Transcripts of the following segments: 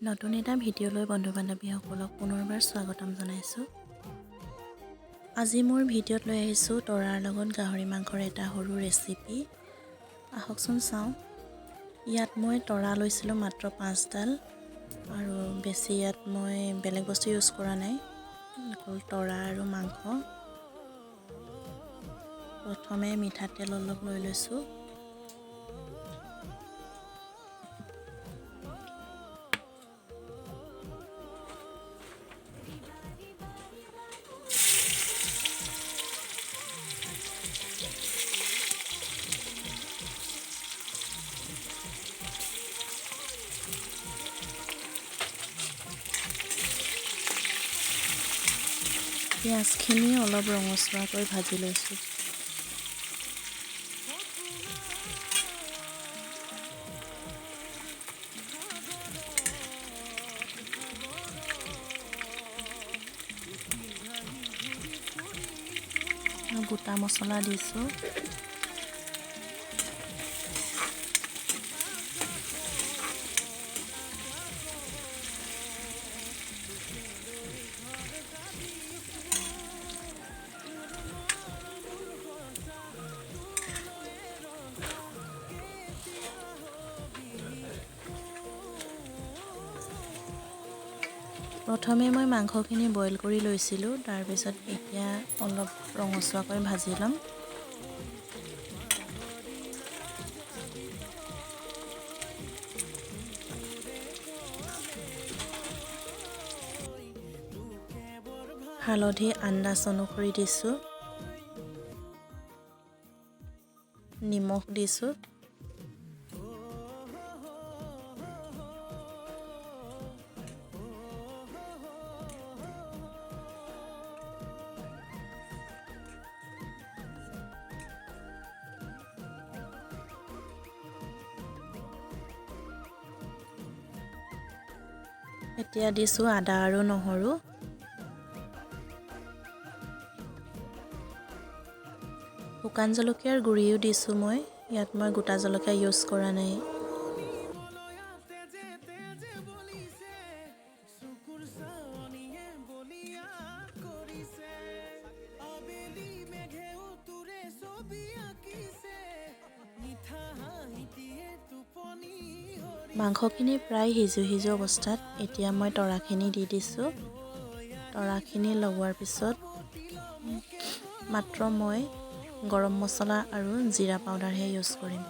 নতুন এটা ভিডিঅ'লৈ বন্ধু বান্ধৱীসকলক পুনৰবাৰ স্বাগতম জনাইছোঁ। আজি মোৰ ভিডিঅ'ত লৈ আহিছোঁ তৰাৰ লগত গাহৰি মাংসৰ এটা সৰু ৰেচিপি। আহকচোন চাওঁ। ইয়াত মই তৰা লৈছিলোঁ মাত্ৰ 5ডাল আৰু বেছি ইয়াত মই বেলেগ বস্তু ইউজ কৰা নাই, অকল তৰা আৰু মাংস। প্ৰথমে মিঠাতেল অলপ লৈ লৈছোঁ। পিঁয়াজখিনি অলপ ৰঙচুৱাকৈ ভাজি লৈছোঁ। গোটা মছলা দিছোঁ। প্ৰথমে মই মাংসখিনি বইল কৰি লৈছিলোঁ, তাৰপিছত এতিয়া অলপ ৰঙচুৱাকৈ ভাজি ল'ম। হালধি আন্দাজ অনুসৰি দিছোঁ, নিমখ দিছোঁ। এতিয়া দিছোঁ আদা আৰু নহৰু। শুকান জলকীয়াৰ গুড়িও দিছোঁ মই, ইয়াত মই গোটা জলকীয়া ইউজ কৰা নাই। মাংসখিনি প্ৰায় সিজো সিজো অৱস্থাত এতিয়া মই তৰাখিনি দি দিছোঁ। তৰাখিনি লগোৱাৰ পিছত মাত্ৰ মই গৰম মছলা আৰু জিৰা পাউডাৰহে ইউজ কৰিম।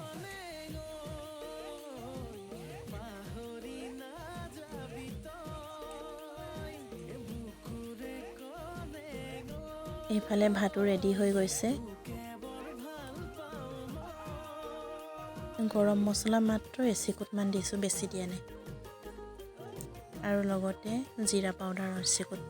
এইফালে ভাতো ৰেডি হৈ গৈছে। গৰম মছলা মাত্ৰ এচিকুটমান দিছোঁ, বেছি দিয়া নাই, আৰু লগতে জিৰা পাউডাৰ এচিকুট।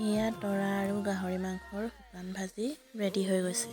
এয়া তৰা আৰু গাহৰি মাংসৰ শুকান ভাজি ৰেডি হৈ গৈছে।